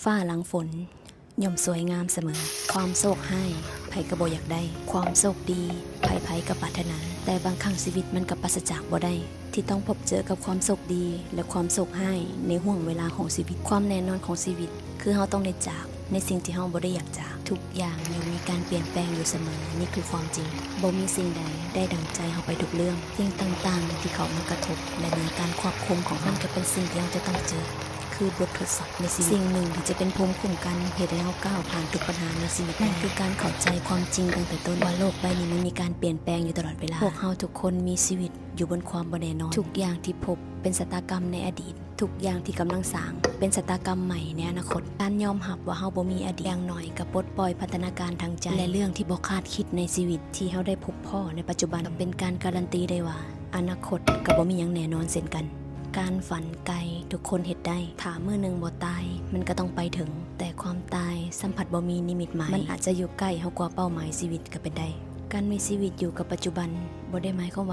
ຟ້າຫຼັງຝົນ ຍ່ອມສວຍງາມສະເໝີ. ຄວາມໂຊກຮ້າຍ ໃຜກໍບໍ່ຢາກໄດ້. ຄວາມໂຊກດີ ໃຜໆກໍປາດຖະໜາ. ແຕ່ບາງຄັ້ງຊີວິດມັນກໍປາສະຈາກບໍ່ໄດ້ ທີ່ຕ້ອງພົບເຈີກັບຄວາມໂຊກດີ ແລະ ຄວາມໂຊກຮ້າຍໃນຫ່ວງເວລາຂອງຊີວິດ. ຄວາມແນ່ນອນຂອງຊີວິດ ຄືເຮົາຕ້ອງໄດ້ຈາກໃນສິ່ງທີ່ເຮົາບໍ່ໄດ້ຢາກຈາກ. ທຸກຢ່າງຍ່ອມມີການປ່ຽນແປງຢູ່ສະເໝີ. ນີ້ຄືຄວາມຈິງ. ບໍ່ມີສິ່ງໃດໄດ້ດັ່ງໃຈເຮົາໄປທຸກເລື່ອງ. ສິ່ງຕ່າງໆທີ່ເຂົ້າມາກະທົບ ແລະ ເໜືອການຄວບຄຸມຂອງເຮົາ ມັນກໍເປັນສິ່ງທີ່ເຮົາຈະຕ້ອງເຈີ. ຄືບົດທົດສອບໃນຊີວິດ. ສິ່ງໜຶ່ງທີ່ຈະເປັນພູມຄຸ້ມກັນເຮັດໃຫ້ເຮົາກ້າວຜ່ານທຸກບັນຫາໃນຊີວິດໄດ້ ນັ້ນຄືການເຂົ້າໃຈຄວາມຈິງຕັ້ງແຕ່ຕົ້ນ ວ່າໂລກໃບນີ້ມັນມີການປ່ຽນແປງຢູ່ຕະຫຼອດເວລາ. ພວກເຮົາທຸກຄົນມີຊີວິດຢູ່ບົນຄວາມບໍ່ແນ່ນອນ. ທຸກຢ່າງທີ່ພົບເປັນຊະຕາກຳໃນອະດີດ. ທຸກຢ່າງທີ່ກຳລັງສ້າງເປັນຊະຕາກຳໃໝ່ໃນອະນາຄົດ. ການຍອມຮັບວ່າເຮົາບໍ່ມີອະດີດ ຢ່າງໜ້ອຍກໍປົດປ່ອຍພັນທະນາການທາງໃຈ ແລະ ເລື່ອງທີ່ບໍ່ຄາດຄິດໃນຊີວິດທີ່ເຮົາໄດ້ພົບພໍ້ໃນປັດຈຸບັນ ກໍເປັນການກາຣັນຕີໄດ້ວ່າ ອະນາຄົດກໍບໍ່ມີຫຍັງແນ່ນອນເຊັ່ນກັນ. ການຝັນໄກທຸກຄົນເຮັດໄດ້. ຖ້າມື້ໜຶ່ງບໍ່ຕາຍ ມັນກໍຕ້ອງໄປເຖິງ. ແຕ່ຄວາມຕາຍຊ້ຳພັດບໍ່ມີນິມິດໝາຍ. ມັນອາດຈະຢູ່ໃກ້ເຮົາກວ່າເປົ້າໝາຍຊີວິດກໍເປັນໄດ້. ການມີຊີວິດຢູ່ກັບປັດຈຸບັນ ບໍ່ໄດ້ໝາຍຄວາມວ່າ